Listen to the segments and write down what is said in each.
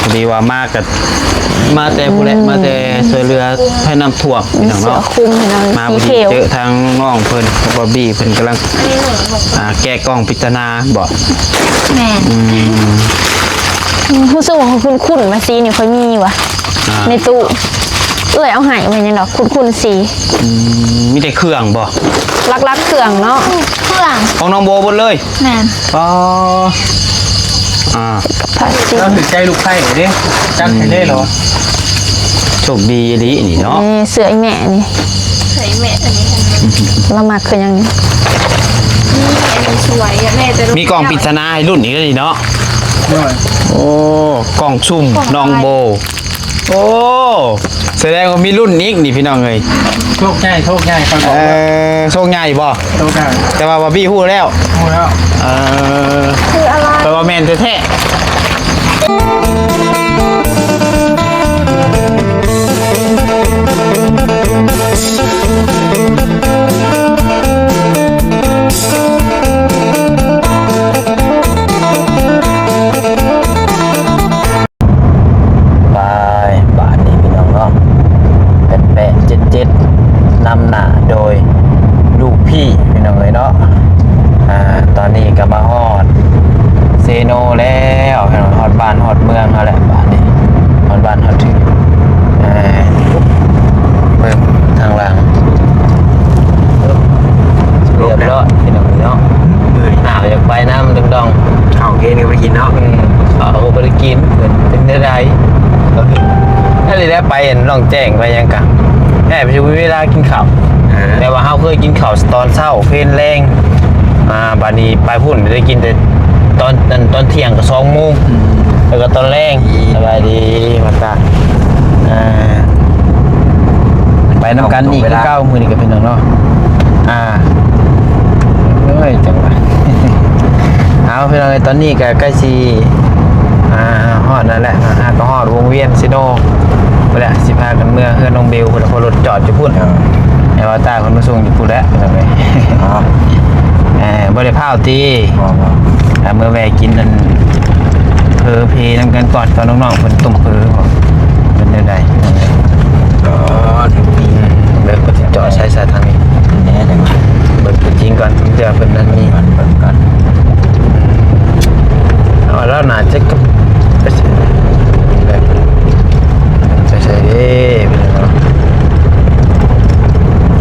ພໍດີວ່າມາກະ ມາແຕ່ພຸ້ນແຫຼະ ອືມ ມາແຕ່ຊ່ວຍເຫຼືອໄພນ້ຳຖ້ວມ ພີ່ນ້ອງເນາະ ມີເສື້ອຄຸມພີ່ນ້ອງ ມາພໍດີ ສີຂຽວ ເຈີທາງນ້ອງເພິ່ນກັບບອບບີ້ ເພິ່ນກຳລັງ ອ່າ ແກະກ່ອງປິດຕະນາບໍ? ແມ່ນ ອືມ ຮູ້ສຶກວ່າຄຸ້ນໆ ວ່າສີນີ້ຂ້ອຍມີວ່າ ອ່າ ໃນຕູ້ ເອື້ອຍເອົາໃຫ້ໄວ້ນີ້ດອກ ຄຸ້ນໆ ສີ ອືມ ມີແຕ່ເຄື່ອງບໍ? ຫຼັກໆ ເຄື່ອງເນາະ ເຄື່ອງ ຂອງນ້ອງໂບໝົດເລີຍ? ແມ່ນ ອໍ ອ່າ ພາສີ ລາວຖືກໃຈລູກໃພ້ເດ້ ຈັກໃຫ້ເດ້ລາວ ອືມ ໂຊກດີອີ່ຫຼີນີ້ເນາະ ນີ້ເສື້ອອີ່ແມ່ນີ້ ເສື້ອອີ່ແມ່ອັນນີ້ ລາວມັກຄືຫຍັງນີ້ ນີ້ອັນນີ້ສວຍ ຢາກໄດ້ແຕ່ລູກ ມີກ່ອງປິດຕະນາໃຫ້ລຸ້ນອີກແລ້ວນີ້ເນາະ ໂອ້ຍ ໂອ້ ກ່ອງຊຸ່ມ ກ່ອງ ນ້ອງໂບ ອາຍ ໂອ້ ສະແດງວ່າມີລຸ້ນອີກນີ້ພີ່ນ້ອງເອີຍ ໂຊກໃຫຍ່ ໂຊກໃຫຍ່ ຂ້ອຍບອກ ເອີ ໂຊກໃຫຍ່ບໍ? ໂຊກໃຫຍ່ ແຕ່ວ່າບອບບີ້ຮູ້ແລ້ວ ຮູ້ແລ້ວ ເອີ ຄືອະໄລ? ແປວ່າແມ່ນແທ້ໆ ໄປ ບາດນີ້ພີ່ນ້ອງເນາະ ແປດແປດເຈັດເຈັດ ນຳໜ້າໂດຍລູກພີ່ພີ່ນ້ອງເອີຍເນາະ ອ່າ ຕອນນີ້ກໍມາຮອດເຊໂນແລ້ວພີ່ນ້ອງ ຮອດບ້ານຮອດເມືອງເຮົາແລ້ວ ບາດນີ້ຮອດບ້ານຮອດເມືອງ ອ່າ ເບິ່ງທາງຫຼັງ ລຽບຮ້ອຍພີ່ນ້ອງເອີຍເນາະ ເມື່ອຍ ໜາວຢາກໄປນຳ ດອງໆ ເຂົ້າເກນກໍບໍ່ໄດ້ກິນເນາະ ອືມ ເຂົ້າກໍບໍ່ໄດ້ກິນ ເປັນ ເປັນແນວໃດ ນັ້ນແຫຼະ ໄປອັນລ່ອງແຈ້ງໄປຫຍັງກະ ແອບຊິມີເວລາກິນເຂົ້າ ເອີ ແຕ່ວ່າເຮົາເຄີຍກິນເຂົ້າຕອນເຊົ້າ ເພນແລງ ອ່າ ບາດນີ້ໄປພຸ້ນໄດ້ກິນແຕ່ຕອນ ຕອນທ່ຽງກັບສອງໂມງ ອືມ ແລ້ວກໍຕອນແລງ ສະບາຍດີ ມາຕາ ອ່າ ໄປນຳກັນອີກຄືເກົ່າມື້ນີ້ກໍເປັນຫຍັງເນາະ ອ່າ ເອີຍ ຈັງຫວະ ເອົາ ພີ່ນ້ອງເອີຍ ຕອນນີ້ກໍໃກ້ຊິ ອ່າ ຮອດນັ້ນແຫຼະ ຫາກໍຮອດວົງວຽນເຊໂນພຸ້ນແຫຼະ ຊິພາກັນເມືອເຮືອນນ້ອງເບວພຸ້ນແຫຼະ ເພາະລົດຈອດຢູ່ພຸ້ນ ເອີ ແຕ່ວ່າຕາເພິ່ນມາສົ່ງຢູ່ພຸ້ນແຫຼະ ພີ່ນ້ອງເອີຍ ເອີ ບໍ່ໄດ້ພ້າວຕິ ບໍ່ ບໍ່ ອ່າ ເມືອແວ່ກິນອັນ ເພີເພນຳກັນກ່ອນ ກັບນ້ອງໆ ເພິ່ນຕົ້ມເພີບໍ ເປັນແນວໃດ ອໍ ເບິ່ງເພິ່ນຊິຈອດໃສຊະທາງນີ້ ແນ່ ເບິ່ງຕົວຈິງກ່ອນ ເທື່ອເພິ່ນນັ້ນມີ ເບິ່ງກ່ອນ ເອົາ ລາວໜ້າຈະກັບ ໄປໃສເດ້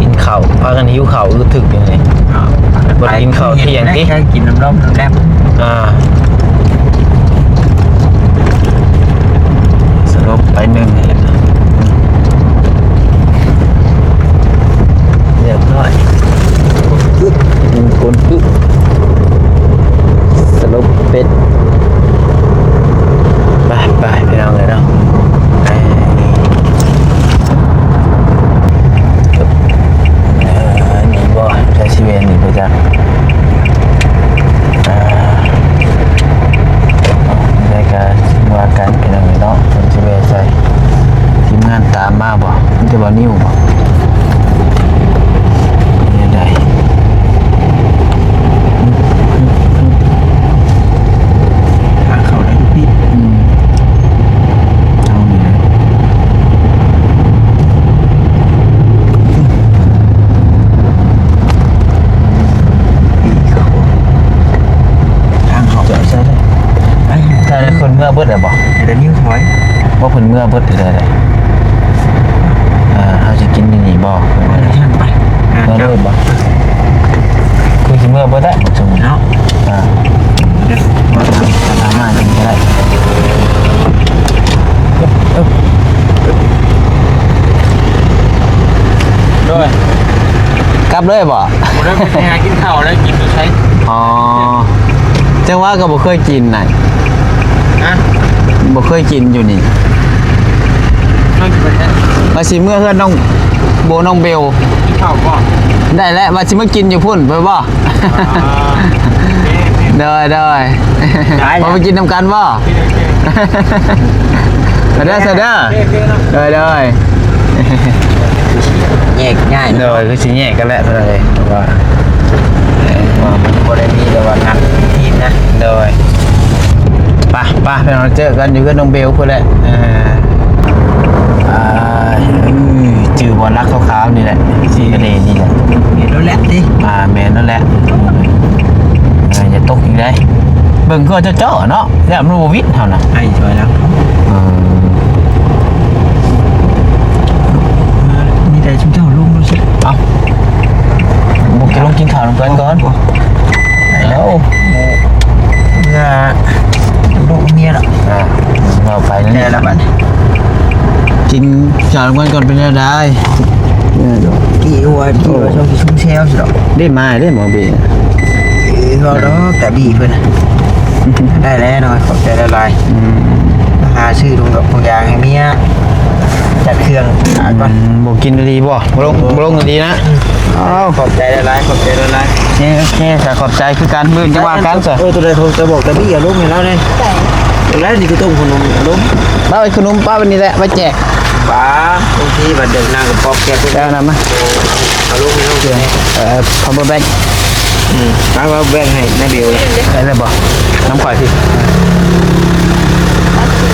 ກິນເຂົ້າ ພາກັນຫິວເຂົ້າອຶດທຶກຢູ່ນີ້ ບໍ່ໄດ້ກິນເຂົ້າທ່ຽງຕິ ກິນນ້ຳລົມນ້ຳແລັບ ອ່າ ສະຫຼົບໄປໜຶ່ງ ຮຽບຮ້ອຍ ຄົນປຶກ ສະຫຼົບເປັດ ໄປ ໄປ ພີ່ນ້ອງເອີຍເນາະ ໄປ ເອີ ນີ້ບໍ່ ໃສ່ຊີເວນນີ້ບໍ່ຈັກ ອ່າ ແລ້ວກໍວ່າກັນ ພີ່ນ້ອງເອີຍເນາະ ເພິ່ນຊິແວ່ໃສ່ ທີມງານຕາມມາບໍ່? ມີແຕ່ບ່າວນິວບໍ່? ເຮັດໃດ? ທາງເຂົ້າໄດ້ຢູ່ພີ້ ອືມ ເອົານີ້ແຫຼະ ປີເຂົ້າ ທາງເຂົ້າ ຈອດໃສ່ເດີ ໄປ ຖ້າໄດ້ຄົນເມືອເບິດແລ້ວບໍ່? ໃຫ້ໄດ້ນິ້ວຖອຍ ບໍ່ ເພິ່ນເມືອເບິດແລ້ວໃດ ອ່າ ເຮົາຊິກິນຢູ່ນີ້ບໍ່? ໄປ ເມືອເລີຍບໍ່? ຄືຊິເມືອເບິດແລ້ວ ເນາະ ອ່າ ເດີ ມາກິນກໍໄດ້ ໂດຍ ກັບເລີຍບໍ່? ບໍ່ໄດ້ໄປຫາກິນເຂົ້າແລ້ວ ກິນຢູ່ໃສ? ອໍ ຈັ່ງວ່າກໍບໍ່ເຄີຍກິນນະ ຮະ? ບໍ່ເຄີຍກິນຢູ່ນີ້ ນ້ອງກິນໄປແທ້ ວ່າຊິເມືອເຮືອນນ້ອງໂບນ້ອງເບວ ກິນເຂົ້າບໍ່? ໄດ້ແລ້ວ ວ່າຊິມາກິນຢູ່ພຸ້ນ ໄປບໍ່? ອ່າ ໂອເຄ ໂອເຄ ໂດຍ ໂດຍ ໄດ້ ເຮົາໄປກິນນຳກັນບໍ່? ໂອເຄ ໂອເຄ ເດີ ເດີ ໂອເຄ ໂອເຄເນາະ ໂດຍ ໂດຍ ແຍກຍ້າຍ ໂດຍ ຄືຊິແຍກກັນແຫຼະ ເພິ່ນເອີຍ ເພາະວ່າ ເອີ ວ່າມັນບໍ່ໄດ້ມີແບບວ່ານັດທີມນະ ໂດຍ ໄປ ໄປ ພີ່ນ້ອງ ເຈີກັນຢູ່ເຮືອນນ້ອງເບວພຸ້ນແຫຼະ. ເອີ ອ່າ ຈື່ບໍ່ ຫຼັກຂາວໆນີ້ແຫຼະ ສີກະເດນີ້ແຫຼະ. ແມ່ນໂລດແຫຼະຕິ. ອ່າ ແມ່ນໂລດແຫຼະ. ເອີ ຢ່າຕົກອີກເດ້. ເບິ່ງຄືເຈາະເນາະ ຢ້ານມັນບໍ່ຫວິດເຮົານະ. ໄອ້ຊ່ອຍລະ. ເອີ ມີແຕ່ຊຸມເຈົ້າລົງດູຊິ. ເອົ້າ ບໍ່ກິນ ລົງກິນເຂົ້ານຳກັນກ່ອນ. ເອົາ ເມື່ອລູກເມຍລະ ອ່າ ເວົ້າໄປນັ້ນແຫຼະ. ແຕ່ລະບັດ ກິນເຂົ້ານຳກັນກ່ອນ ເປັນແນວໃດ? ເອີ ອີ່ຫົວ ອີ່ຫົວ ໂອ້ ຊ່ອງຊິຊຸມແຊວຊິດອກ. ເດ້ມາເດ້ໝໍບີ. ເອີ ເວົ້າດອກຕາບີເພິ່ນນະ. ໄດ້ແລ້ວເນາະ ຂອບໃຈຫຼາຍໆ. ອືມ ຫາຊື້ຖົງດອກຖົງຢາງໃຫ້ເມຍ ຈັດເຄື່ອງ ອືມ ກ່ອນ. ບໍ່ກິນອີ່ຫຼີບໍ່? ບໍ່ລົງ ບໍ່ລົງອີ່ຫຼີນະ. ອ້າວ ຂອບໃຈຫຼາຍໆ ຂອບໃຈຫຼາຍໆ. ໂອເຄ ໂອເຄ ຂອບໃຈຄືກັນ ມື້ອື່ນຈັ່ງວ່າກັນຊະ. ເອີ ໂຕໃດຂອງຕາບອກຕາບີ ອາລົງໃຫ້ລາວແດ່. ໂຕໃດນີ້ຄືຕົ້ມຂະໜົມ ອາລົງ. ເອົາໄອ້ຂະໜົມປ້າໄວ້ນີ້ແຫຼະ ໄວ້ແຈກ. ປ້າ ບາງທີບັດເດີນນາງກໍປອກແກະ ໄປເອົານຳມາ. ເອົາລົງໃຫ້ນ້ອງແດ່. ເອີ ພາວເວີແບັງ. ອືມ ພາວເວີແບັງໃຫ້ນາເບວ. ໄດ້ແລ້ວບໍ່? ນຳຂ້ອຍພີ້.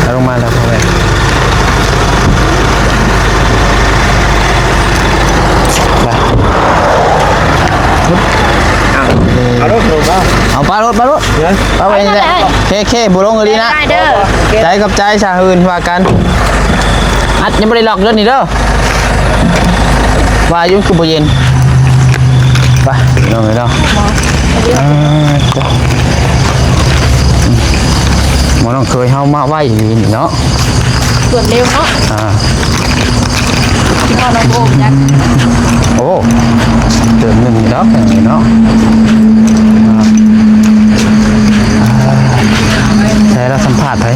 ເອົາລົງມາແລ້ວ ພາວເວີແບັງ. ໄປ ອືມ ເອົາໂລດ ເອົາໂລດ ເອົາປະໂລດ ປະໂລດ. ເອີ ເອົາໄວ້ນີ້ແຫຼະ. ເຄ ເຄ ບໍ່ລົງອີ່ຫຼີນະ. ໄດ້ເດີ ຂອບໃຈ ຂອບໃຈ. ຊາອື່ນວ່າກັນ. ອັດ ຍັງບໍ່ໄດ້ລັອກເດີນີ້ເດີ. ວ່າຢູ່ຄືບໍ່ເຢັນ. ໄປ ພີ່ນ້ອງເອີຍເນາະ. ອ່າ ເຈົ້າ ໝໍນ້ອງເຄີຍເຮົາມາໄວອີ່ຫຼີນີ້ເນາະ. ລວດເລັວເນາະ. ອ່າ ຄິດວ່ານ້ອງໂອມຈັກ. ໂອ້ ເຕີມໜຶ່ງດອກເນາະ. ອ່າ ໃສ່ລາວສຳພາດໃຜ?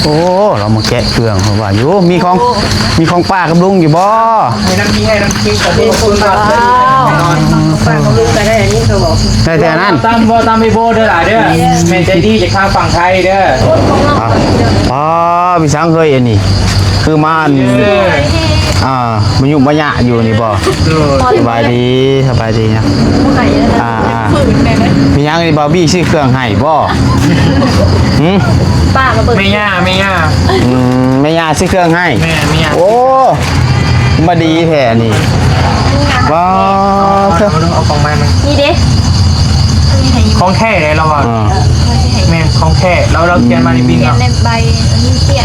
ໂອ້ ລາວມາແກະເຄື່ອງ ເຂົາວ່າຢູ່ ມີຂອງ ມີຂອງປ້າກັບລຸງຢູ່ບໍ່? ໃຫ້ນຳທີ່ ໃຫ້ນຳທີ່ ຂອບຄຸນ ຂອບຄຸນ. ໄດ້ແຕ່ນັ້ນ ຕາມ ເວົ້າຕາມໄອ້ໂບເດີຫຼາຍເດີ ແມ່ໃຈດີຈາກທາງຝັ່ງໄທເດີ. ອໍ ພີ່ສັງເອີຍ ອັນນີ້ ຄືມາອັນ ເອີ ອ່າ ມາຫຍຸ້ງມາຍະຢູ່ນີ້ບໍ່? ໂດຍ ສະບາຍດີ ສະບາຍດີນະ. ອ່າໆ ມີຫຍັງນີ້ ບາວບີຊື້ເຄື່ອງໃຫ້ບໍ່? ຫື ປ້າມາເບິ່ງ ແມ່ຍ່າ ແມ່ຍ່າ. ອືມ ແມ່ຍ່າຊື້ເຄື່ອງໃຫ້. ແມ່ນ ແມ່ຍ່າ. ໂອ້ ມາດີແທ້ນີ້. ວ້າວ ເອົາຂອງໃໝ່ມາ ນີ້ເດ້. ຂອງແທ້ເດ້ລາວວ່າ. ອ່າ ແມ່ນຂອງແທ້ ລາວ ລາວຂຽນມາໃນບິນເນາະ. ຂຽນໃນໃບ ອັນນີ້ຂຽນ.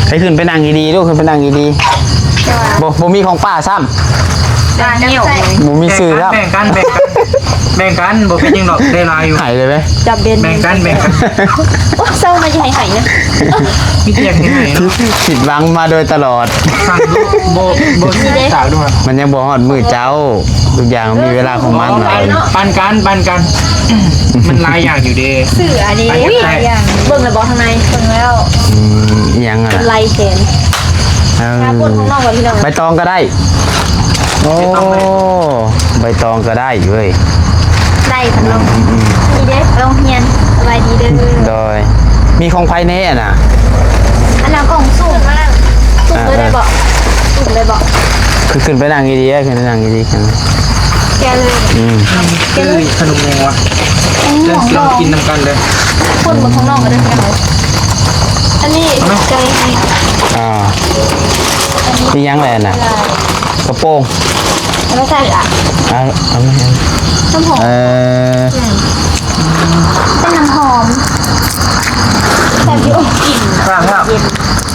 ໃຫ້ຂຶ້ນໄປນັ່ງດີໆລູກ ຂຶ້ນໄປນັ່ງດີໆ. ບໍ່ ບໍ່ມີຂອງປ້າຊ້ຳ. ບໍ່ມີຊື່ຊ້ຳ. ແບ່ງກັນ ແບ່ງກັນ ແບ່ງກັນ ບໍ່ເປັນຫຍັງດອກ ໄດ້ຫຼາຍຢູ່. ໃຫ້ເລີຍເວີຍ. ຈັບເບັນ ແບ່ງກັນ ແບ່ງກັນ. ໂອ້ ເຊົາມາຊິໃຫ້ໃຫ້ນະ. ມີແຕ່ຢາກໃຫ້ໃຫ້ເນາະ. ຜິດຫວັງມາໂດຍຕະຫຼອດ. ສັ່ງດູ ບໍ່ ບໍ່ ຊິໄດ້ສາວດ້ວຍ. ມັນຍັງບໍ່ຮອດມື້ເຈົ້າ. ທຸກຢ່າງມີເວລາຂອງມັນ. ເອີ ເນາະ ປັນກັນ ປັນກັນ. ມັນຫຼາຍຢ່າງຢູ່ເດ້ ເສືອເດ້. ຫຼາຍຢ່າງ. ເບິ່ງແລ້ວບໍ່ທາງໃນ? ເບິ່ງແລ້ວ. ອືມ ອີ່ຫຍັງຫັ້ນນະ? ໄລ່ແຂນ. ເອີ ຫາປົດຂອງນ້ອງກ່ອນພີ່ນ້ອງ. ໃບຕອງກໍໄດ້. ໂອ້ ໃບຕອງກໍໄດ້ເວີຍ. ໄດ້ຂະໜົມ. ອືມໆ ນີ້ເດ້ ໂຮງຮຽນ. ສະບາຍດີເດີ. ໂດຍ. ມີຂອງໃຜແດ່ນະ? ອັນນັ້ນຂອງສູງ ສູງເລີຍໄດ້ບໍ່? ສູງໄດ້ບໍ່? ຄືຂຶ້ນໄປນັ່ງດີໆ ຂຶ້ນໄປນັ່ງດີໆກັນ. ແກະເລີຍ. ອືມ ແກະເລີຍ. ຂະໜົມຫຍັງວະ? ເດີ ລອງກິນນຳກັນເດີ. ຄົນເບິ່ງຂ້າງນອກກໍໄດ້. ອັນນີ້ໃຈໃຫ້. ອ່າ ອີ່ຫຍັງແຫຼະນະ? ກະໂປງ. ແລ້ວໃສ່ອີກອ່ະ? ເອົາ ເອົາ ນ້ຳຫອມ. ເອີ ເປັນນ້ຳຫອມ. ແຊບຢູ່. ກິນ ແຊບ ແຊບ.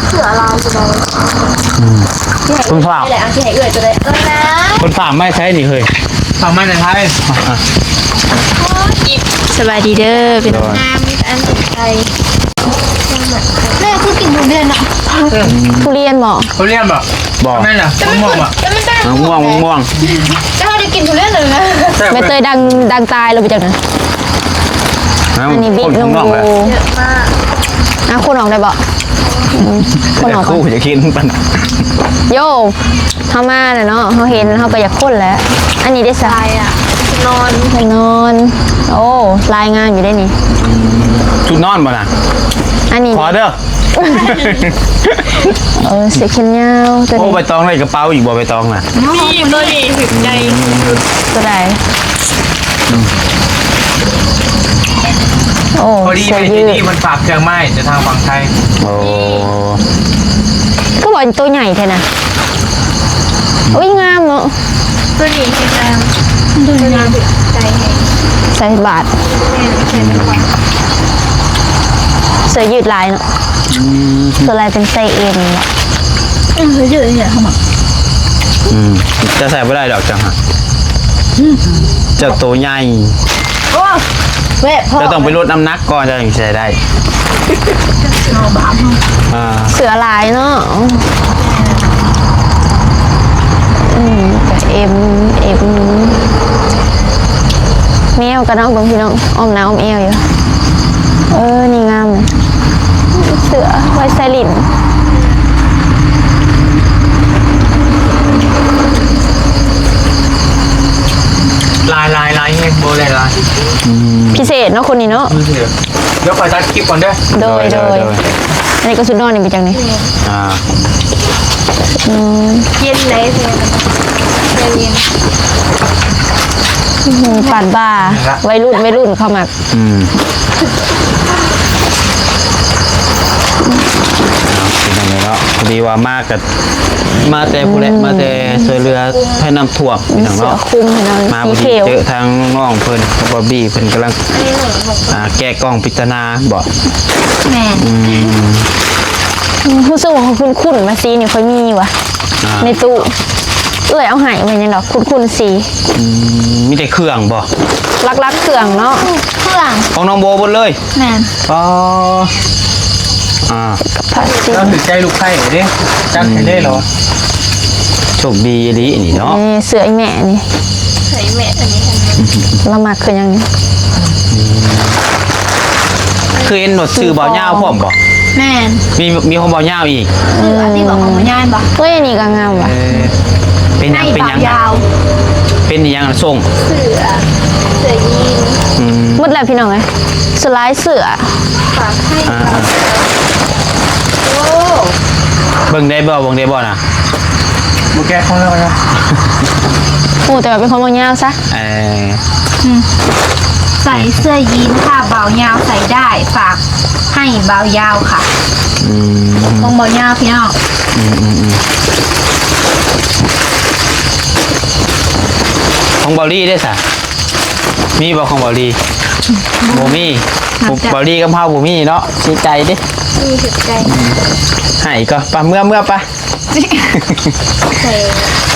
ເສືອລາວຢູ່ໃດ? ອືມ ຄຸນຝາກ ແຫຼະ ຊິໃຫ້ເອື້ອຍຕົວໃດ? ເອີ ນະ ເພິ່ນຝາກມາໃສນີ້ເຮີ້ຍ? ຝາກມາແຕ່ໄທ. ອ່ະ ສະບາຍດີເດີ ເປັນງາມ ອັນໄທ. ແມ່ຄືກິນທຸລຽນເນາະ. ອືມ ທຸລຽນບໍ? ທຸລຽນບໍ? ບໍ່ ແມ່ນລະ ມະມ່ວງບໍ? ມະມ່ວງ ມະມ່ວງ. ແຕ່ເຮົາໄດ້ກິນທຸລຽນເລີຍນະ. ແມ່ເຕີຍດັງ ດັງຕາຍແລ້ວໄປຈັກນະ. ອັນນີ້ບິດລົງຢູ່. ອ່ະ ຄົນອອກໄດ້ບໍ່? ອືມ ຄົນອອກກ່ອນ. ຢາກກິນປານ ໂຢ ເຮົາມາແລ້ວເນາະ ເຮົາເຫັນ ເຮົາກໍຢາກຄົນແຫຼະ. ອັນນີ້ເດ້ຊະ? ນອນ ນອນ. ໂອ້ ລາຍງາມຢູ່ເດ້ນີ້. ຊຸດນອນບໍ່ນະ? ອັນນີ້ ຂໍເດີ. ເອີ ເສື້ອແຂນຍາວຕົວນີ້. ໂອ້ ໃບຕອງໄດ້ກະເປົາອີກບໍ່ ໃບຕອງນະ? ມີ ຕົວນີ້ຖືກໃຈ. ຕົວໃດ? ໂອ້ ພໍດີ ເສື້ອຍືດ ນີ້ມັນຝາກເຄື່ອງມາໃຫ້ແຕ່ທາງຝັ່ງໄທ. ໂອ້ ຄືວ່າໂຕໃຫຍ່ແທ້ນະ. ໂອ້ຍ ງາມເນາະ ຕົວນີ້ແຮງງາມ. ຕົວນີ້ໃສ່ແຮງ ໃສ່ບາດ. ແມ່ນ ໃສ່ບາດ. ເສື້ອຍືດຫຼາຍເນາະ. ອືມ ສ່ວນຫຼາຍເປັນໃສ່ເອັມເນາະ. ອືມ ເສື້ອຍືດນີ້ແຫຼະເຮົາມັກ. ອືມ ເຈົ້າໃສ່ບໍ່ໄດ້ດອກເຈົ້າຫະ. ອືມ ເຈົ້າໂຕໃຫຍ່. ໂອ້ ແບບ ເຈົ້າຕ້ອງໄປລົດນ້ຳໜັກກ່ອນ ເຈົ້າຈຶ່ງໃສ່ໄດ້. ອ່າ ເສື້ອຫຼາຍເນາະ. ອືມ ກະເອັມ ເອັມ ແມວກະເນາະ ເບິ່ງພີ່ນ້ອງ ອ້ອມໜ້າອ້ອມແອວຢູ່. ເອີ ນີ້ງາມ ເສື້ອໄວ້ໃສ່ຫຼິ້ນ. ຫຼາຍໆໆ ແຮງ ບໍ່ໄດ້ຫຼາຍ. ອືມ ພິເສດເນາະ ຄົນນີ້ເນາະ. ພິເສດ. ດຽວຂ້ອຍຕັດຄລິບກ່ອນເດີ. ໂດຍ ໂດຍ ໂດຍ ໂດຍ. ອັນນີ້ກະຊຸດນອນນີ້ເປັນຫຍັງນີ້? ອ່າ ອືມ ເຢັນເລີຍ ເຢັນ ເຢັນ. ອືມ ປາດບ່າ ໄວລຸ້ນ ໄວລຸ້ນເຂົາມັກ. ອືມ ເອົາ ເປັນຈັ່ງໃດເນາະ ພໍດີວ່າມາກະ ມາແຕ່ພຸ້ນແຫຼະ ອືມ ມາແຕ່ຊ່ວຍເຫຼືອໄພນ້ຳຖ້ວມ ພີ່ນ້ອງເນາະ. ເສື້ອຄຸມພີ່ນ້ອງ ມາພໍດີເຈີທາງນ້ອງເພິ່ນກັບບາບີ ເພິ່ນກຳລັງ ອ່າ ແກະກ່ອງປິດຕະນາບໍ? ແມ່ນ. ອືມ ຮູ້ສຶກວ່າຄຸ້ນໆ ວ່າສີນີ້ຂ້ອຍມີວ່າ ອ່າ ໃນຕູ້. ເອື້ອຍເອົາໃຫ້ແມ່ນຫຍັງດອກ ຄຸ້ນໆ ສີ. ອືມ ມີແຕ່ເຄື່ອງບໍ? ຫຼັກໆ ເຄື່ອງເນາະ. ເຄື່ອງ ຂອງນ້ອງໂບໝົດເລີຍ. ແມ່ນ. ອໍ ອ່າ ພາສີ ລາວຖືກໃຈລູກໃພ້ເດ້ ຈັດໃຫ້ເລີຍເນາະ. ໂຊກດີອີ່ຫຼີນີ້ເນາະ. ນີ້ເສື້ອອີ່ແມ່ນີ້ ເສື້ອອີ່ແມ່ຕົວນີ້ ລາວມັກຄືຫຍັງນີ້? ອືມ ຄືເຫັນວ່າຊື່ບ່າວຍາວພ້ອມບໍ? ແມ່ນ. ມີ ມີຂອງບ່າວຍາວອີກ. ເອີ ອັນນີ້ບໍ ຂອງບ່າວຍາວບໍ? ເອີ ອັນນີ້ກະງາມວ່າ. ເອີ ເປັນຫຍັງ ເປັນຫຍັງ ເປັນອີ່ຫຍັງ ສົ່ງ ເສື້ອ ເສື້ອຢີນ. ອືມ ໝົດແລ້ວພີ່ນ້ອງເອີຍ ສະລາຍເສື້ອ. ຝາກໃຫ້ ອ່າ ໂອ້ ເບິ່ງໄດ້ບໍ່ ເບິ່ງໄດ້ບໍ່ນະ? ບໍ່ແກະຂອງລາວນະ. ໂອ້ ແຕ່ວ່າເປັນຂອງບ່າວຍາວຊະ. ເອີ ອືມ ໃສ່ເສື້ອຢີນ ຖ້າບ່າວຍາວໃສ່ໄດ້ ຝາກໃຫ້ບ່າວຍາວຄ່ະ. ອືມ ຂອງບ່າວຍາວພີ່ນ້ອງ. ອືມໆໆ ຂອງບ່າວລີເດ້ສະ? ມີບໍ່ຂອງບ່າວລີ? ບໍ່ມີ. ບ່າວລີກັບເຮົາບໍ່ມີເນາະ ເສຍໃຈເດ້. ມີເສຍໃຈ. ໃຫ້ກໍໄປ ເມືອ ເມືອໄປ. ໃສ່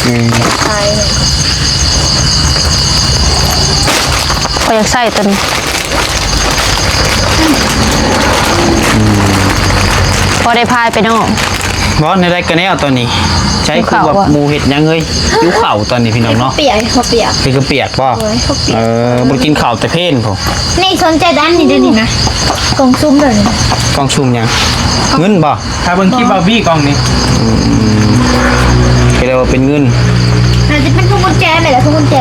ອືມ ໃສ່ ຂ້ອຍຢາກໃສ່ຕົວນີ້. ອືມ ພໍໄດ້ພາຍໄປນອກ. ບໍ່ ແນວໃດກະແນວຕອນນີ້. ໃຊ້ ຫິວເຂົ້າ ຄືວ່າ ບໍ່? ໝູເຮັດຫຍັງເຮີ້ຍ? ຫິວເຂົ້າຕອນນີ້ພີ່ນ້ອງເນາະ. ເປັນເຂົ້າປຽກ ເຂົ້າປຽກ. ເປັນເຂົ້າປຽກບໍ່? ໂດຍ ເຂົ້າປຽກ. ເອີ ບໍ່ໄດ້ກິນເຂົ້າແຕ່ເພນພຸ້ນ. ນີ້ສົນໃຈດ້ານນີ້ເດີນີ້ນະ ກ່ອງຊຸມເດີນີ້. ກ່ອງຊຸມຫຍັງ? ເງິນບໍ່? ຖ້າເບິ່ງຄລິບບາຣ໌ບີກ່ອງນີ້. ອືມ ກໍເລີຍວ່າເປັນເງິນ. ໜ້າຈະເປັນພວງກຸນແຈແຫຼະ ພວງກຸນແຈ.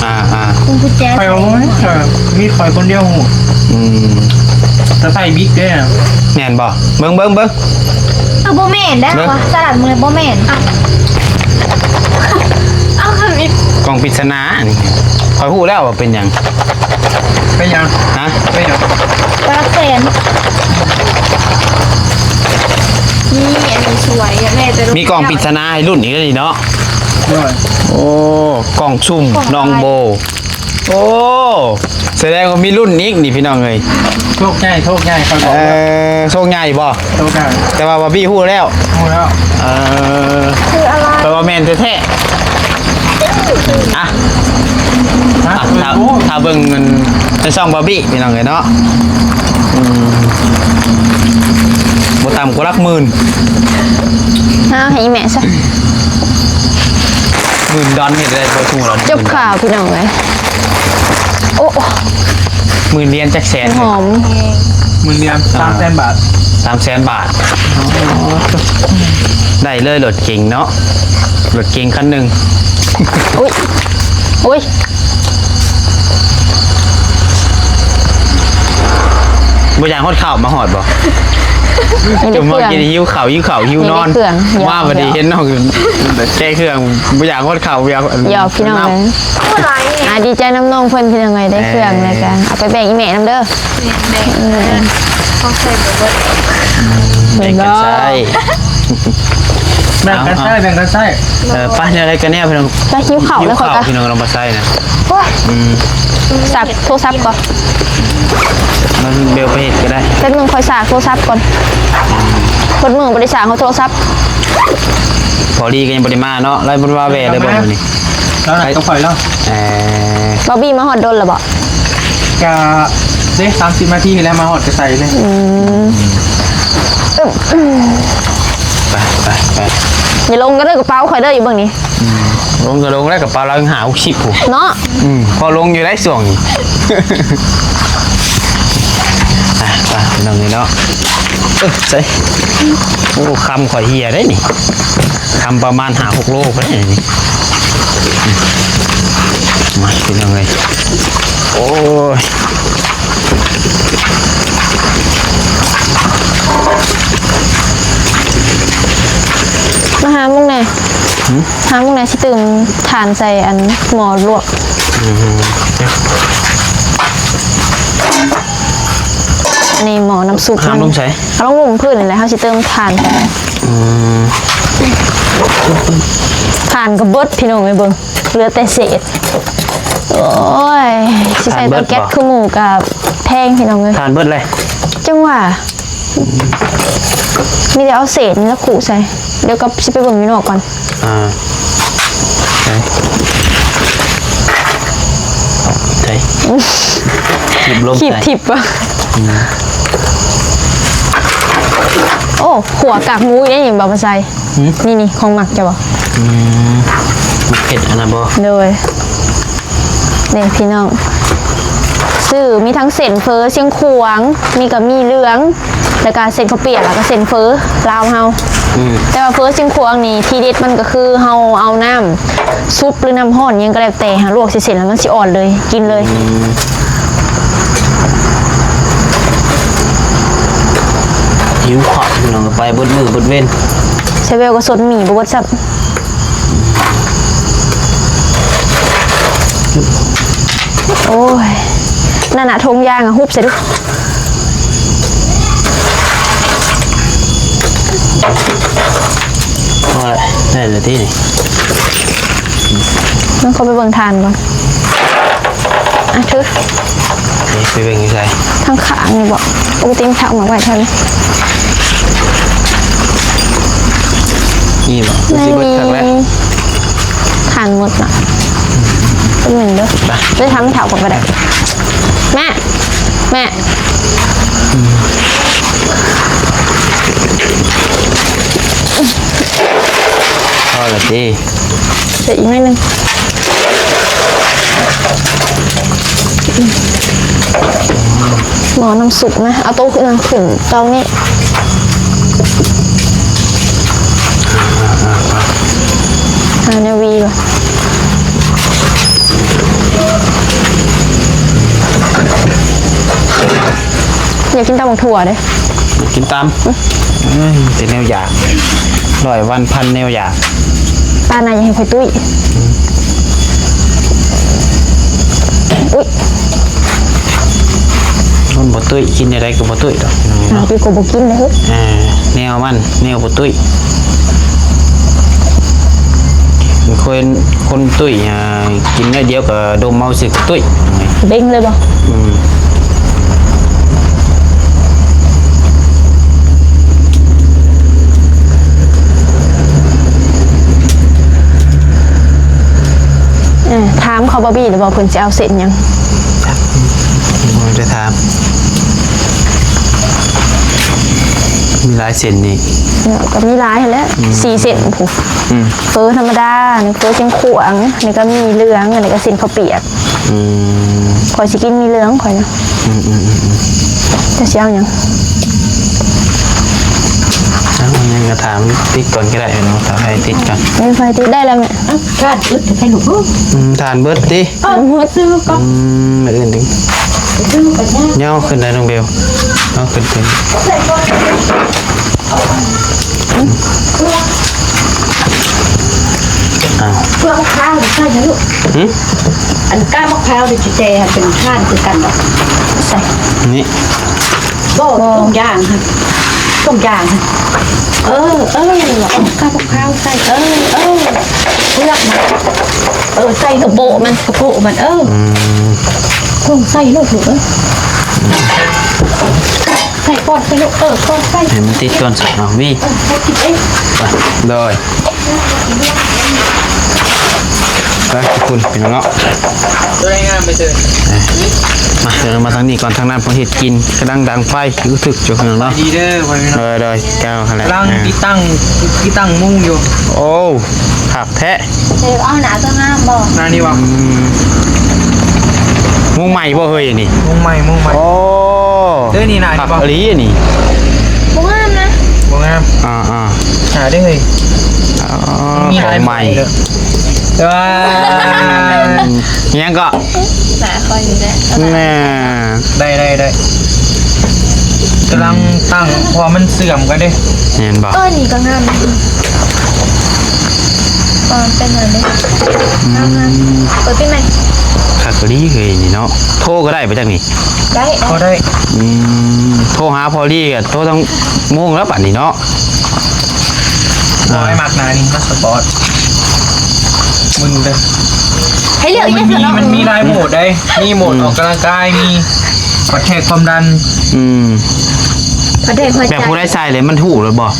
ອ່າໆ ພວງກຸນແຈ. ຂ້ອຍວ່າບໍ່ແມ່ນ ມີຂ້ອຍຄົນດຽວຮູ້. ອືມ ແຕ່ໃສ່ບິດເດ້. ແມ່ນບໍ່? ເບິ່ງ ເບິ່ງ ເບິ່ງ. ເອີ ບໍ່ແມ່ນໄດ໋. ເບິ່ງ ສະຫຼັດມື້ນີ້ບໍ່ແມ່ນ. ເອົາ ເອົາ ຄັນອີກ ກ່ອງປິດສະໜານີ້ ຂ້ອຍຮູ້ແລ້ວວ່າເປັນຫຍັງ. ເປັນຫຍັງ? ຮະ? ເປັນຫຍັງ? ປາແຊນ. ນີ້ ອັນນີ້ສວຍ ຢາກໄດ້ແຕ່ ມີກ່ອງປິດສະໜາໃຫ້ລຸ້ນອີກແລ້ວນີ້ເນາະ. ໂດຍ. ໂອ້ ກ່ອງຊຸມ ກ່ອງ ນ້ອງໂບ. ໂອ້ ສະແດງວ່າມີລຸ້ນອີກນີ້ພີ່ນ້ອງເອີຍ. ໂຊກໃຫຍ່ ໂຊກໃຫຍ່ ຂ້ອຍບອກ. ເອີ ໂຊກໃຫຍ່ບໍ່? ໂຊກໃຫຍ່. ແຕ່ວ່າບາບີຮູ້ແລ້ວ. ຮູ້ແລ້ວ. ເອີ ຄືອະໄລ? ແປວ່າແມ່ນແທ້ໆ. ອ່ະ ອ່ະ ຖ້າ ຖ້າເບິ່ງເງິນໃນຊ່ອງບາບີພີ່ນ້ອງເອີຍເນາະ. ອືມ ບໍ່ຕ່ຳກວ່າຫຼັກໝື່ນ. ເອົາໃຫ້ອີ່ແມ່ຊະ. ໝື່ນດອນເຮັດໄດ້ບໍ່? ທຸ່ງລະ ຈົບຂ່າວພີ່ນ້ອງເອີຍ. ໂອ້ ໝື່ນຫຼຽນຈັກແສນ? ຫອມ ໝື່ນຫຼຽນ ອ່າ ສາມແສນບາດ. ສາມແສນບາດ. ອໍ ໄດ້ເລີຍລົດເກັງເນາະ ລົດເກັງຄັນໜຶ່ງ. ອຸ້ຍ ອຸ້ຍ ບໍ່ຢາກຮອດເຂົ້າມາຮອດບໍ່? ມີແຕ່ເຄື່ອງ ຈົມມາກິນ ຫິວເຂົ້າ ຫິວເຂົ້າ ຫິວນອນ ມີແຕ່ເຄື່ອງ ມາບັດນີ້ເຫັນນ້ອງແກະເຄື່ອງ ບໍ່ຢາກຮອດເຂົ້າ ຢາກ ຢອກພີ່ນ້ອງເອີຍ. ອ່າ ດີໃຈນຳນ້ອງເພິ່ນ ພີ່ນ້ອງເອີຍ ໄດ້ເຄື່ອງແລ້ວກໍເອົາໄປແບ່ງອີ່ແມ່ນຳເດີ. ແບ່ງ ແບ່ງ ຂອງໃຊ້ບໍ່ເບິດ ແບ່ງກັນໃຊ້ ແບ່ງກັນໃຊ້ ແບ່ງກັນໃຊ້. ເອີ ໄປແນວໃດກໍແນວ ພີ່ນ້ອງ ໄປຫິວເຂົ້າແລ້ວຂ້ອຍກໍ ພີ່ນ້ອງ ລອງມາໃສ່ນະ. ໂອ້ຍ ອືມ ສາກໂທລະສັບກ່ອນ ມັນເບວໄປເຮັດກໍໄດ້ ແປັບໜຶ່ງ ຂ້ອຍສາກໂທລະສັບກ່ອນ. ເບິດມື້ບໍ່ໄດ້ສາກເອົາໂທລະສັບ. ພໍດີກໍຍັງບໍ່ໄດ້ມາເນາະ ລາວບໍ່ໄດ້ມາແວ່ເລີຍບໍ່ມື້ນີ້? ລາວນັດກັບຂ້ອຍແລ້ວ. ເອີ ບອບບີ້ມາຮອດດົນແລ້ວບໍ່? ກະເດ້ ສາມສິບນາທີນີ້ແຫຼະ ມາຮອດກໍໃສ່ເລີຍ. ອືມ ໄປ ໄປ ໄປ ຢ່າລົງກັນເດີ ກະເປົາຂ້ອຍເດີ ຢູ່ເບິ່ງນີ້. ອືມ ລົງກໍລົງແລ້ວ ກະເປົາລາວຫ້າຫົກສິບພຸ້ນເນາະ. ອືມ ພໍລົງຢູ່ໄດ໋ຊ່ວງນີ້. ໄປ ໄປ ພີ່ນ້ອງເອີຍເນາະ. ເອີ ໃສ່ ໂອ້ ຄຳຂ້ອຍເຫ່ຍໄດ໋ນີ້ ຄຳປະມານຫ້າຫົກໂລພຸ້ນເດ້ນີ້. ມາ ພີ່ນ້ອງເອີຍ ໂອ້ຍ ມາຫາມຶງແດ່. ຫື? ຫາມຶງແດ່ ຊິຕື່ມຖ່ານໃສ່ອັນໝໍ້ລວກ. ອືມ ອັນນີ້ໝໍ້ນ້ຳຊຸບ ຫາມລົງໃສ? ເອົາລົງລຸ່ມພື້ນນີ້ແຫຼະ ເຮົາຊິເຕີມຖ່ານ. ອືມ ຖ່ານກໍເບິດ ພີ່ນ້ອງເອີຍ ເບິ່ງ ເຫຼືອແຕ່ເສດ. ໂອ້ຍ ຊິໃສ່ເຕົາແກັສຄືໝູ່ກໍແພງ ພີ່ນ້ອງເອີຍ. ຖ່ານເບິດເລີຍ ຈັ່ງວ່າ ມີແຕ່ເອົາເສດນີ້ລະຄຸໃສ່. ດຽວກັບຊິໄປເບິ່ງຢູ່ນອກກ່ອນ. ອ່າ ໃສ່ ໃສ່ ຄີບລົງ ຄີບ ໃສ່ ທິບບໍ່? ອືມ ໂອ້ ຂົ້ວກາກໝູອີກນີ້ບໍ່ມາໃສ່. ຫື? ນີ້ໆ ຂອງມັກເຈົ້າບໍ່? ອືມ ມັກເຜັດອັນນັ້ນບໍ່? ໂດຍ. ນີ້ພີ່ນ້ອງ ຊື້ມີທັງເສັ້ນເຝີຊຽງຂວາງ ມີກະໝີ່ເຫຼືອງ ແລ້ວກະເສັ້ນເຂົ້າປຽກ ແລ້ວກະເສັ້ນເຝີລາວເຮົາ. ອືມ ແຕ່ວ່າເຝີຊຽງຂວາງນີ້ ທີເດັດມັນກໍຄືເຮົາເອົານ້ຳຊຸບ ຫຼື ນ້ຳຮ້ອນຫຍັງກໍແລ້ວແຕ່ ຫາລວກໃສ່ເສັ້ນແລ້ວມັນຊິອ່ອນເລີຍ ກິນເລີຍ. ອືມ ຫິວເຂົ້າ ພີ່ນ້ອງ ໄປເບິດມື້ເບິດເວັນ. ສາວແວວກໍສົດໝີ່ບໍ່ເບິດຊ້ຳ. ໂອ້ຍ ນັ້ນນະ ຖົງຢາງອະ ຮຸບໃສ່ດູ. ໂອ້ຍ ໄດ້ແລ້ວຕິນີ້. ມັນເຂົ້າໄປເບິ່ງຖ່ານກ່ອນ. ອ່ະ ຖື ເອີ ໄປເບິ່ງຢູ່ໃສ? ທາງຂ້າງນີ້ບໍ? ປົກກະຕິມັນຖາກໝາກໄວ້ແຖວນີ້. ນີ້ບໍ? ຄືຊິເບິດຄັກແລ້ວ. ຖ່ານໝົດລະ ເປັນໜຶ່ງເດີ. ໄປ ໄປຖາມເຖົ້າກ່ອນກໍໄດ້. ແມ່ ແມ່ ພໍລະຕິ. ໃສ່ອີກໜ້ອຍໜຶ່ງ. ໝໍ້ນ້ຳຊຸບນະ ເອົາໂຕຂຶ້ນ ຂຶ້ນເຕົານີ້. ຫາແນວວີກ່ອນ. ຢາກກິນຕຳບັກຖົ່ວເດ້. ກິນຕຳ ເອີຍ ແຕ່ແນວຢາກ ຮ້ອຍວັນພັນແນວຢາກ. ປານນາ ຢ່າໃຫ້ຂ້ອຍຕຸ້ຍ. ອືມ ອຸ້ຍ ມັນບໍ່ຕຸ້ຍ ກິນແນວໃດກໍບໍ່ຕຸ້ຍດອກ. ອ້າວ ເນາະ ເປັນຄົນບໍ່ກິນເດ້. ເອີ ແນວມັນ ແນວບໍ່ຕຸ້ຍ ຄົນ ຄົນຕຸ້ຍ ອ່າ ກິນໜ້ອຍດຽວກໍດົມເອົາຊື່ກໍຕຸ້ຍ ເບັງເລີຍບໍ່? ອືມ ເອີ ຖາມເຂົາບອບບີ້ແລ້ວບໍ່ ເພິ່ນຊິເອົາເສັ້ນຫຍັງ? ບໍ່ໄດ້ຖາມ ມີຫຼາຍເສັ້ນນີ້. ເນາະ ກໍມີຫຼາຍຫັ້ນແຫຼະ ອືມ ສີ່ເສັ້ນພຸ້ນ. ອືມ ເຝີທຳມະດາ ນີ້ເຝີຊຽງຂວາງ ນີ້ກໍໝີ່ເຫຼືອງ ອັນນີ້ກໍເສັ້ນເຂົ້າປຽກ. ອືມ ຂ້ອຍຊິກິນໝີ່ເຫຼືອງຂ້ອຍນະ. ອືມໆໆໆ ເຈົ້າຊິເອົາຫຍັງ? ເອົາຫຍັງກໍຖາມຕິດກ່ອນກໍໄດ້ເນາະ ຖ້າໃຫ້ຕິດກ່ອນ. ເອີ ໄຟຕິດໄດ້ແລ້ວແມ່. ເອົ້າ ທານອຶດແທ້ລູກເອີຍ. ອືມ ທານເບິດຕິ? ເອີ ເບິດ ຊື້ກ່ອນ. ອືມ ມື້ອື່ນຕິ ຊື້ໄປຍາກ ຍາວຂຶ້ນໄດ້ນ້ອງເບວ. ເອົາຂຶ້ນ ຂຶ້ນ ອ້າວ ເປືອກມະພ້າວໃສ່ນະລູກ. ຫື? ອັນກ້ານມະພ້າວນີ້ຊິແຕ່ໃຫ້ເປັນຖ່ານຄືກັນບໍ່? ໃສ່ນີ້ ບໍ່ ບໍ່ ທຸກຢ່າງຫັ້ນ ທຸກຢ່າງຫັ້ນ. ເອີ ເອີ ເອົາກ້ານມະພ້າວໃສ່ ເອີ ເອີ ເປືອກມັນ ເອີ ໃສ່ລູກ ໂປະມັນ ໂປະມັນ ເອີ ອືມ ລົງໃສ່ລູກ ລູກເອີຍ ໃສ່ກ່ອນ ໃສ່ລູກ ເອີ ກ່ອນໃສ່ ໃຫ້ມັນຕິດກ່ອນ ໃສ່ເອົາ ວີ ເອີ ໃສ່ຕິດເອງ ໄປ ໂດຍ ໄປ ຂອບຄຸນພີ່ນ້ອງເນາະ ຕົວໃດງາມໄປເຊີນ ມາ ເດີນມາທາງນີ້ກ່ອນ ທາງນັ້ນເພິ່ນເຮັດກິນ ກຳລັງດັງໄຟ ຄືຖືກຢູ່ພີ່ນ້ອງເນາະ ດີເດີ ພໍ່ແມ່ພີ່ນ້ອງ ໂດຍ ໂດຍ ເຈົ້າຫັ້ນແຫຼະ ກຳລັງ ອ່າ ຕິດຕັ້ງ ຕິດຕັ້ງມຸ້ງຢູ່ ໂອ້ ຄັກແທ້ ເອີ ເອົາໜ້າຕົວງາມບໍ່? ໜ້ານີ້ບໍ່? ອືມ ມຸ້ງໃໝ່ບໍ່ເຮີ້ຍອັນນີ້? ມຸ້ງໃໝ່ ມຸ້ງໃໝ່ ໂອ້ ເອີ ນີ້ໜ້ານີ້ບໍ່? ຄັກອີ່ຫຼີອັນນີ້ ບໍ່ງາມນະ ບໍ່ງາມ ອ່າໆ ຫາໄດ້ເຮີ້ຍ ອໍ ມີຫຼາຍໃໝ່ ແຕ່ວ່າ ຫຍັງເກາະ? ໜ້າຂ້ອຍນີ້ແຫຼະ ແນ່ ໄດ້ ໄດ້ ໄດ້ ກຳລັງຕັ້ງ ເພາະວ່າມັນເຊື່ອມກັນເດ້ ແມ່ນບໍ່? ເອີ ນີ້ກໍງາມ ເອີ ເປັນອັນນີ້ ອືມ ງາມໆ ເປີດປິດໃໝ່ ຄັກອີ່ຫຼີເຮີ້ຍນີ້ເນາະ ໂທກໍໄດ້ບໍ່ຈັກນີ້? ໄດ້ ກໍໄດ້ ອືມ ໂທຫາພໍ່ລີກໍໂທທັງໂມງແລ້ວບັດນີ້ເນາະ ໂອ້ຍ ອ່າ ມັກໜ້ານີ້ ມັກສະປອດ ມຶງເດີ ໃຫ້ເລືອກອີກ ມັນມີ ເນາະ ມັນມີຫຼາຍໂໝດເດ້ ມີໂໝດ ອືມ ອອກກຳລັງກາຍ ມີວັດແທກຄວາມດັນ ອືມ ວັດແທກຫົວໃຈ ແບບຜູ້ໃດໃສ່ແລ້ວມັນຮູ້ໂລດບໍ່?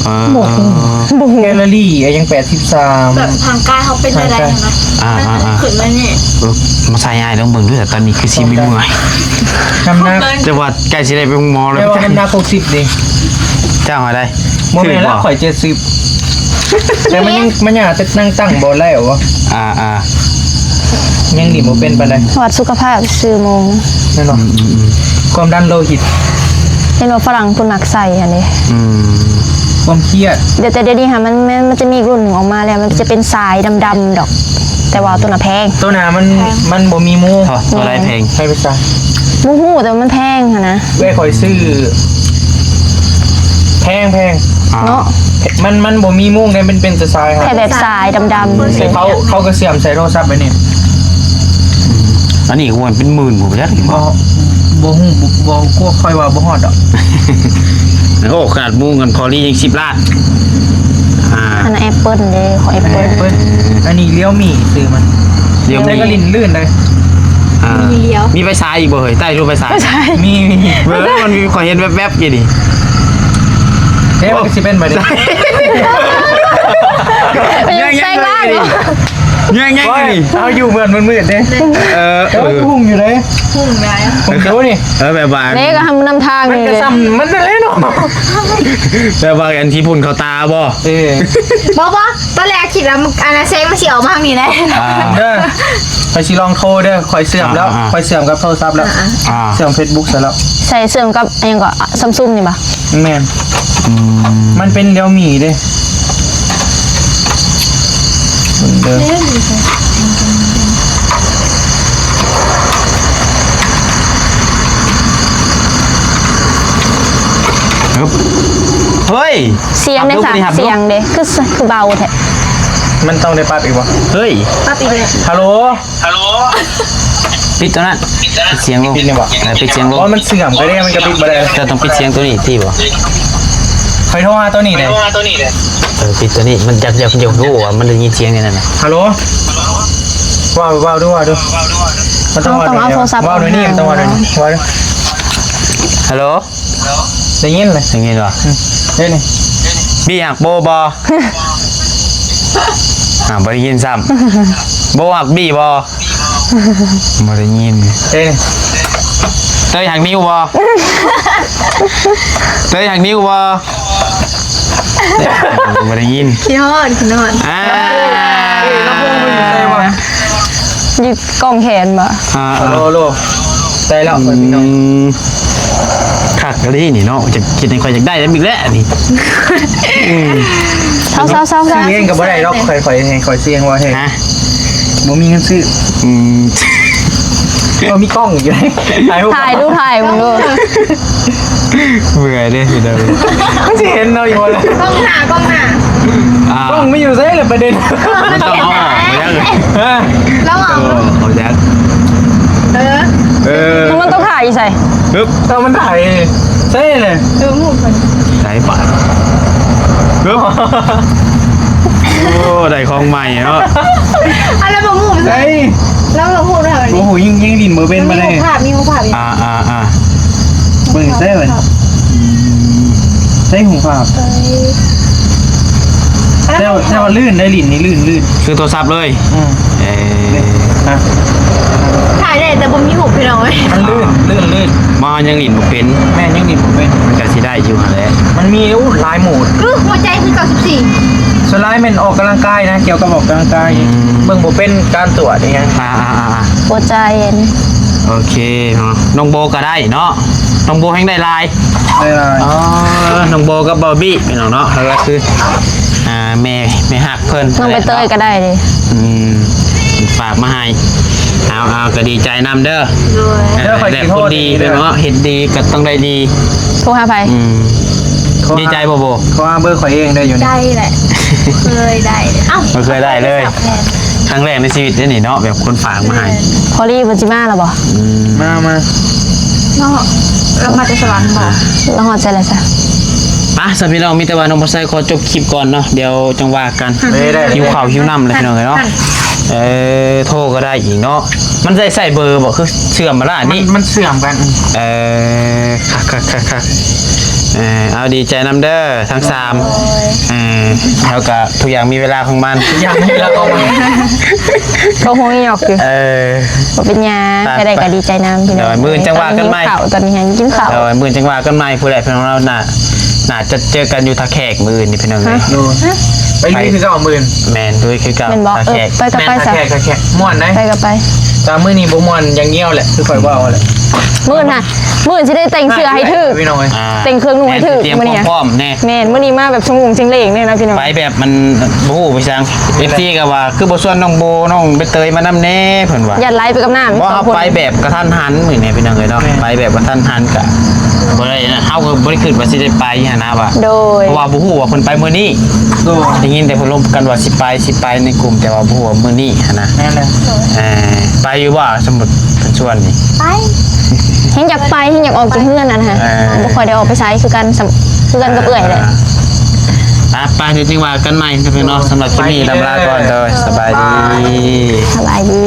ເອີ ບໍ່ຮູ້ ບໍ່ຮູ້ ແຄລອຣີອີ່ຫຍັງ ແປດສິບສາມ ແບບຮ່າງກາຍເຮົາເປັນແນວໃດຫັ້ນນະ ອ່າໆໆ ຂຶ້ນມານີ້ ເອີ ມາໃສ່ອ້າຍລອງເບິ່ງດູ ຕອນນີ້ຄືຊິມີເມື່ອຍ ນ້ຳໜັກ ແຕ່ວ່າໃກ້ຊິໄດ້ໄປໂຮງໝໍແລ້ວ ແຕ່ວ່ານ້ຳໜັກຫົກສິບນີ້ ເຈົ້າຫາໄດ້ ບໍ່ແມ່ນລະ ຖືກບໍ່? ຂ້ອຍເຈັດສິບ ແຕ່ມັນຍັງ ມັນຍັງອາດຈະນັ່ງຕັ້ງບໍ່ໄດ້ຫວະ ອ່າໆ ຍັງນີ້ບໍ່ເປັນປານໃດ ວັດສຸຂະພາບຊື່ໂມງ ແມ່ນບໍ່? ອືມໆໆ ຄວາມດັນໂລຫິດ ເຫັນວ່າຝຣັ່ງເພິ່ນມັກໃສ່ຫັ້ນເດ້ ອືມ ຄວາມຄຽດ ດຽວ ແຕ່ດຽວນີ້ຫາ ມັນ ມັນ ມັນຈະມີອີກລຸ້ນໜຶ່ງອອກມາແລ້ວ ມັນຈະເປັນສາຍດຳໆດອກ ແຕ່ວ່າໂຕນັ້ນແພງ ໂຕໜ້າມັນ ແພງ ມັນບໍ່ມີໂມງ ໂຕໃດແພງ? ໃຜໄປຊະ ບໍ່ຮູ້ ແຕ່ວ່າມັນແພງຫັ້ນນະ ເອື້ອຍຂ້ອຍຊື້ ແພງໆ ອ່າ ເນາະ ມັນ ມັນບໍ່ມີໂມງໃດ ມັນເປັນແຕ່ສາຍ ແຕ່ແບບສາຍດຳໆ ເຂົາ ເຂົາກໍເຊື່ອມໃສ່ໂທລະສັບໄວ້ນີ້ ອັນນີ້ກໍວ່າເປັນໝື່ນພຸ້ນຈັກ ບໍ່ ບໍ່ຮູ້ ບໍ່ ບໍ່ ຂ້ອຍວ່າບໍ່ຮອດດອກ ໂອ້ ຂະໜາດມຸ້ງກັນພໍລີຍັງສິບລ້ານ ອ່າ ອັນນັ້ນແອັບເປິ້ນເດ້ ຂອງແອັບເປິ້ນ ອັນນີ້ລຽວມີ ຊື່ມັນ ລຽວມີ ແລ້ວກໍຫຼິ້ນລື່ນເດ້ ອ່າ ມີລຽວ ມີໄຟສາຍອີກບໍ່ເຮີ້ຍ? ໃຕ້ຮູບໄຟສາຍ ມີ ມີ ເບິ່ງ ມັນມີ ຂ້ອຍເຫັນແວບໆຢູ່ນີ້ ເດ້ ມັນກໍຊິເປັນແບບນີ້ ຍັງໆ ແປງຮ່າງຢູ່ ຍັງໆ ຢູ່ນີ້ ເອົາຢູ່ເມືອນມືດໆເດ້ ເອີ ແຕ່ວ່າຫຸ້ງຢູ່ເດ້ ຫຸ້ງໄດ້ ຫຸ້ງຢູ່ນີ້ ເອີ ແບບວ່າ ເດ້ ກໍໃຫ້ມັນນຳທາງ ມັນກໍຊ່ຳມັນນັ້ນແຫຼະເນາະ ແບບວ່າອັນທີ່ພຸ້ນເຂົ້າຕາບໍ່? ເອີ ບໍ່ ບໍ່ ຕອນແລກຄິດວ່າ ອັນນັ້ນແສງມັນຊິອອກມາທາງນີ້ແຫຼະ ອ່າ ເດີ ຂ້ອຍຊິລອງໂທເດີ ຂ້ອຍເຊື່ອມແລ້ວ ອ່າໆ ຂ້ອຍເຊື່ອມກັບໂທລະສັບແລ້ວ ອ່າໆ ອ່າ ເຊື່ອມເຟສບຸກໃສ່ແລ້ວ ໃສ່ເຊື່ອມກັບ ອີ່ຫຍັງເກາະ ຊຳຊຸງນີ້ບໍ່? ແມ່ນ ອືມ ມັນເປັນລຽວມີເດ້ ເບິ່ງເດີ ເຮີ້ຍ ສຽງເດ້ ສຽງເດ້ ຄື ຄືເບົາແທ້ ມັນຕ້ອງໄດ້ປັບອີກບໍ່? ເຮີ້ຍ ປັບອີກແລ້ວ ຮັລໂຫຼ ຮັລໂຫຼ ປິດຕົວນັ້ນ ປິດສຽງລົງ ປິດນີ້ບໍ່? ເອີ ປິດສຽງລົງ ເພາະມັນເຊື່ອມໄປເດ້ ມັນກໍປິດບໍ່ໄດ້ ເຈົ້າຕ້ອງປິດສຽງຕົວນີ້ຕິບໍ່? ຂ້ອຍໂທຫາຕົວນີ້ເດ້ ເອີ ປິດຕົວນີ້ ມັນຢາກ ຢາກ ຢາກຮູ້ວ່າມັນໄດ້ຍິນສຽງໃນນັ້ນນະ ຮັລໂຫຼ ເວົ້າ ເວົ້າດູ ເວົ້າດູ ມັນຕ້ອງເວົ້າ ເຮົາຕ້ອງເອົາໂທລະສັບ ເວົ້າໂດຍນີ້ ອອກມາ ມັນຕ້ອງເວົ້າໂດຍນີ້ ເວົ້າດູ ຮັລໂຫຼ ໄດ້ຍິນເລີຍ ໄດ້ຍິນບໍ່? ອືມ ເດ້ນີ້ ບີຮັກໂບບໍ່? ອ່າ ບໍ່ໄດ້ຍິນຊ້ຳ ໂບຮັກບີບໍ່? ບໍ່ໄດ້ຍິນ ເດ້ນີ້ ເຕີຍຮັກນິວບໍ່? ເຕີຍຮັກນິວບໍ່? ບໍ່ໄດ້ຍິນ ຄິດຮອດ ຄິດຮອດ ອ່າ ເອີຍ ລຳໂພງມັນຢູ່ໃສວະ? ຢູ່ກ້ອງແຂນບໍ່? ອ່າ ໂລ ໂລ ໄດ້ແລ້ວ ອືມ ພີ່ນ້ອງ ຄັກອີ່ຫຼີນີ້ເນາະ ຈະຄິດໃຫ້ຂ້ອຍຢາກໄດ້ນຳອີກແລ້ວນີ້ ອືມ ເຊົາໆໆໆ ຊື້ເອງກໍບໍ່ໄດ້ດອກ ຂ້ອຍ ຂ້ອຍ ໃຫ້ຂ້ອຍຊື້ເອງວ່າແຮງ ຮະ ບໍ່ມີເງິນຊື້ ອືມ ก็มีกล้องอยู่ ถ่ายรูป ถ่ายดู ถ่ายมึงดู เมื่อยเด้พี่น้อง มันสิเห็นเราอยู่บ่ล่ะ กล้องหน้า กล้องหน้า อ่า กล้องไม่อยู่ไสล่ะประเด็น มันต้องเอาออกมาแล้ว ฮะ ลองเอา เอาออกมาแล้ว เออ เออ มันต้องถ่ายอยู่ไส ปึ๊บ เอามันถ่ายไสน่ะ เออ หมู่เพิ่น ไสบาด ปึ๊บ โอ้ ได้ของใหม่เนาะ อันนั้นบ่ฮู้ ไส แล้วบ่ฮู้เด้อ โอ้โห ยัง ยังหลิ้นบ่เป็น มี มาเลย รูปภาพ มีรูปภาพอยู่ อ่า อ่า อ่า เบิ่งไสบัด อืม ไสรูปภาพ เอ้ย แต่ว่า แต่ว่าลื่นได้ หลิ้นนี่ลื่น ลื่น คือโทรศัพท์เลย อืม เอ้ย นะ ถ่ายได้แต่บ่มีรูปพี่น้องเอ้ย มันลื่น ลื่น ลื่น บ่ ยังหลิ้นบ่เป็น แม่น ยังหลิ้นบ่เป็น มันก็สิได้อยู่หั่นแหละ มันมี อู้ หลายโหมด คือหัวใจคือเก้าสิบสี่ ส่วนหลายแม่นออกกำลังกายนะ เกี่ยวกับออกกำลังกาย อืม เบิ่งบ่เป็นการตรวจอีหยัง อ่า อ่า อ่า อ่า หัวใจ โอเคเนาะ น้องโบก็ได้เนาะ น้องโบแฮงได้หลาย ได้หลาย อ๋อ น้องโบกับบอบบี้พี่น้องเนาะ แล้วก็คือ อ่า แม่ แม่ฮักเพิ่น น้องใบเตยก็ได้เด้ อืม ฝากมาให้ เอา เอา ก็ดีใจนำเด้อ โดย เออ เด้อ ข้อย ได้ สิโทร คนดี เด้อ เนาะ เฮ็ดดีก็ต้องได้ดี โทรหาไผ อืม โทรหา ดีใจบ่โบ โทรหาเบอร์ข้อยเองได้อยู่นี่ ได้แหละ เคยได้เลย เอ้า บ่เคยได้เลย แม่น ครั้งแรกในชีวิตเด้นี่เนาะ แบบคนฝากมาให้ พอลลี่เพิ่นสิมาแล้วบ่ อืม มา มา เนาะ เรามาแต่สวรรค์บ่ เราฮอดใสแล้วซะ ไป ซะพี่น้อง มีแต่ว่าน้องบ่ใส่ขอจบคลิปก่อนเนาะ เดี๋ยวจั่งว่ากัน ได้ ได้ หิวข้าวหิวน้ำเลยพี่น้องเอ้ยเนาะ เออ โทรก็ได้อีกเนาะ มันได้ใส่เบอร์บ่ คือเชื่อมมาละอันนี้ มัน มันเชื่อมกัน เออ คัก คัก คัก คัก เออ เอาดีใจนำเด้อทั้งสาม โดย เออ แล้วก็ทุกอย่างมีเวลาของมัน ทุกอย่างมีเวลาของมัน โทรหงยอกอยู่ เออ บ่เป็นหยัง ไป ใครได้ก็ดีใจนำพี่น้อง โดย มื้ออื่นจั่งว่ากันใหม่ ตอนนี้หิวข้าว ตอนนี้หิวกินข้าว โดย มื้ออื่นจั่งว่ากันใหม่ ผู้ใดพี่น้องเราน่ะ น่าจะเจอกันอยู่ท่าแขกมื้ออื่นนี่พี่น้องเอ้ย ฮะ โดย ไปลุยคือเก่ามื้ออื่น แม่น ลุยคือเก่า แม่นบ่ ท่าแขก เออ ไปก็ไปซะ แม่น ท่าแขก ท่าแขก ม่วนเด้ ไปก็ไป แต่มื้อนี้บ่ม่วนอย่างเดียวแหละ คือข่อยเว้าแหละ มื้ออื่นน่ะ มื้ออื่นสิได้แต่งเสื้อให้ถืก พี่น้องเอ้ย อ่า แต่งเครื่องนุ่งให้ถืก เตรียม มื้อนี้ ความพร้อมแน่ แม่น มื้อนี้มาแบบสงุงเชิงเลงเลยนะพี่น้อง ไปแบบมันบ่ฮู้ไปซัง เอฟซี ก็ว่า คือบ่ชวนน้องโบ น้องใบเตยมานำแน่ เพิ่นว่า ย่านไหลไปกับน้ำ บ่ สองคน เฮาไปแบบกะทันหันมื้อนี้พี่น้องเอ้ยเนาะ แม่น ไปแบบกะทันหันกะบ่ได้นะ เฮาก็บ่ได้คิดว่าสิได้ไปหั้นนะว่า โดย เพราะว่าบ่ฮู้ว่าเพิ่นไปมื้อนี้ โดย ได้ยินแต่เพิ่นลมกันว่าสิไป สิไปในกลุ่ม แต่ว่าบ่ฮู้ว่ามื้อนี้หั้นนะ แม่นแล้ว เออ ไปอยู่บ่ สมมุติเพิ่นชวนนี่ ไป แฮงอยากไป แฮงอยากออกจากเฮือนนั่นฮะ เออ บ่ค่อยได้ออกไปไสคือกัน สำ คือกันกับเอื้อยแหละ อ่ะ ไป เดี๋ยวจั่งว่ากันใหม่นะพี่น้อง สำหรับคลิปนี้ลำลาก่อน โดย สบายดี สบายดี